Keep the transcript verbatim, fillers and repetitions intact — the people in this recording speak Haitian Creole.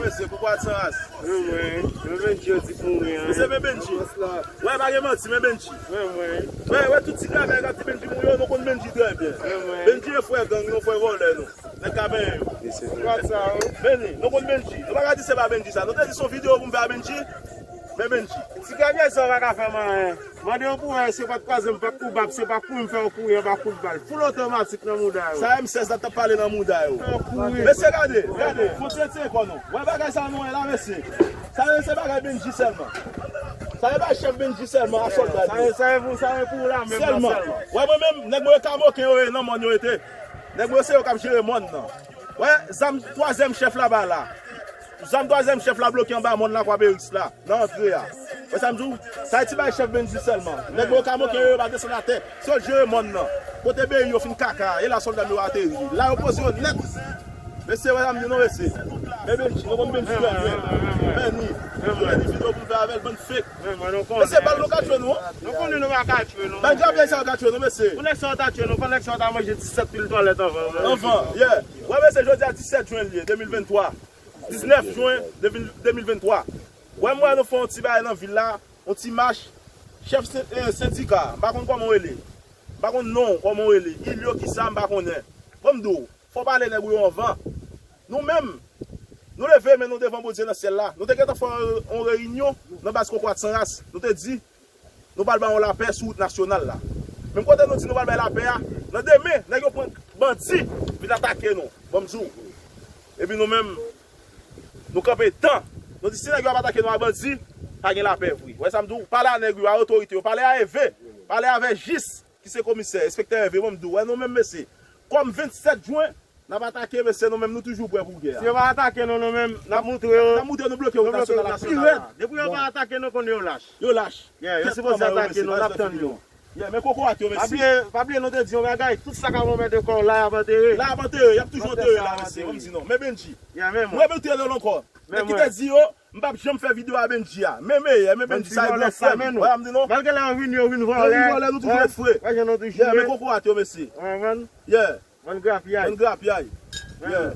Mesye, kokorat san ras. Mwen, mwen, mwen Bendji yo di pou mwen. Mesye, men Bendji. Wè, pa gen manti, men Bendji. Mwen, mwen. Wè, wè, tout ti gravè k ap di Bendji mouri yo, nou konn Bendji trè byen. Mwen, mwen. Bendji e frè gang, nou frè vòlè, nou. Nèg ka benyen yo. Kokorat sa, wi. Beni, nou konn Bendji. Nou pa ka di se pa Bendji sa. Nou te di se yon videyo pou m fè a Bendji. Men Bendji. Ti gravè sa w pa ka fè m anyen. Mande yo pou wè, se pa twazyèm, pa koubab, se pa kouri m fè yo kouri anba kout bal. Full otomatik nan mouda yo. Sa M sèz la t ap pale nan mouda yo. Fè yo kouri. Mesye, gade, gade, fò tire tire kò nou. Wè bagay sa nou wè la, mesye. Sa yo se bagay Bendji sèlman. Sa yo bay chèf Bendji sèlman a sòlda yo. Sa yo, sa yo pou, sa yo pou la menm nan sèlman. Wè mwen menm, nèg mwen yo kamoken yo ye nan mòn yo rete. Nèg mwen yo se yo k ap jere mòn nan. Wè, zam twazyèm chèf la ba la. Zam twazyèm chèf la bloke anba mòn Lakwa Peris la. Nan antre a. Wè sa m di w? Sa e ti bay chèf Bendji sèlman. Nèg yo kamoken yo pa desann atè. Se yo jere mòn nan. Kote beyi yo fin kaka a, e la sòlda m yo ateri. La yo poze yo nèt. Mesye, wè sa m di nou, mesye. Men Bendji, nou konn Bendji trè byen. Beni. Beni, videyo pou m fè avè l, bann fake. Mesye, bal nou ka tchwe nou. Nou konnen nou pa ka tchwe nou. Bal grapyay sa yo ka tchwe nou, mesye. Pou nèg sa yo ta tchwe nou, pou nèg sa yo ta manje disèt pil twalèt anvan. Anvan, yeah. Wè, mesye, jodi a disèt jen l ye, de mil venntwa. Diznèf jen de mil venntwa. Wè, m wè nou fè yon ti bagay nan vil la, yon ti mach. Chèf sen-, eh, sendika, m pa konn kòman w rele. M pa konn non w, kòman w rele. Ilyo kisa, m pa konnen. Bon, m di w, fò w pale nèg ou yo anvan. Nou menm, nou leve men nou devan Bondye nan syèl la. Nou te gentan fè yon, yon reyinyon nan baz Kokorat San Ras. Nou te di, nou pral bay yon lapè sou wout nasyonal la. Menm kote nou di nou pral bay lapè a, nan demen, nèg yo pran bandi vin atake nou. Ban m di w. Epi nou menm, nou kanpe tan. Nou di si nèg yo ap atake nou a bandi, pa gen lapè vre. Wè sa m di w? Pale a nèg yo, a otorite yo, pale a Eve, pale avè jis ki se komisè, enspektè Eve, ban m di w. Wè nou menm mesye, kòm vennsèt jen, n ap atake, mesye, nou menm nou toujou prè pou gè a. Si yo pa atake nou, nou menm, n ap montre yo. N ap montre yo nou bloke wout nasyonal la pi rèd. Depi yo pa atake nou, konnen yo lach. Yo lach. Yeah, yo sipoze atake nou, n ap tann yo. Yeah, men kokorat yo, mesye. Pa bliye, pa bliye nou te di yon bagay, tout sa k ap anmède kò w la, y ap antere. La y ap antere, y ap toujou antere la, mesye. Ban m di non. Men Bendji. Yeah, men mwen. Mwen Bendji ankò. Nèg ki te di yo, m p ap janm fè videyo a Bendji a. Men meyè, men Bendji sa e gran frè m. Wè sa m di non? Malgre lè yo vin, yo vin vòlè. Yo vin vòlè, nou toujou ret fre. Wè jan nou toujou ye. Yeah, men kokorat yo, mesye. Yeah. Bann grapyay. Bann grapyay. Yeah.